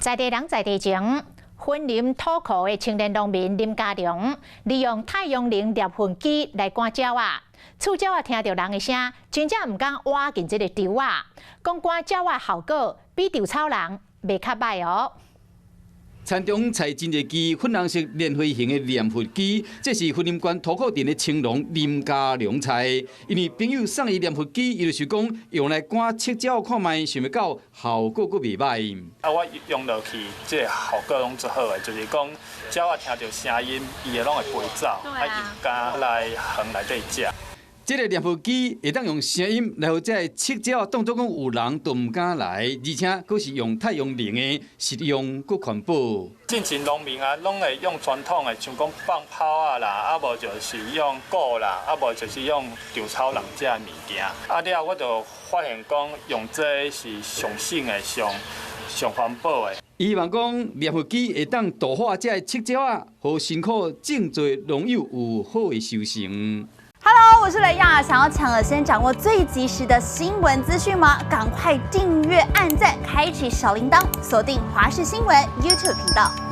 在地人在地情，雲林土庫的青年農民林家良，利用太陽能獵魂機來趕鳥仔。厝鳥仔聽著人的聲，真正毋敢倚近這个稻仔。講趕鳥仔效果比稻草人袂較䆀哦。田中採真濟支粉紅色蓮花形的念佛機，這是雲林縣土庫鎮的青農林家良採。因為朋友送伊念佛機，伊就是講用來趕赤鳥看覓，想袂到效果閣袂䆀。啊，我用落去，這个效果攏足好的，就是講鳥仔聽著聲音，伊會攏會飛走，啊，伊毋敢來園內底食。這个念佛機會當用聲音來予這个赤鳥當作講有人都毋敢來，而且閣是用太陽能的，實用閣環保。進前農民啊，攏會用傳統的，像講放炮仔啦，啊無就是用鼓啦，啊無就是用稻草人這个物件。啊了後我就發現講，用這个是上省的、上上環保的。伊希望講念佛機會當度化這个赤鳥仔，予辛苦種作農友有好的收成。 Hello，我是雷亞，想要搶先掌握最及時的新聞資訊嗎？趕快訂閱、按讚、開啟小鈴鐺，鎖定華視新聞 YouTube 頻道。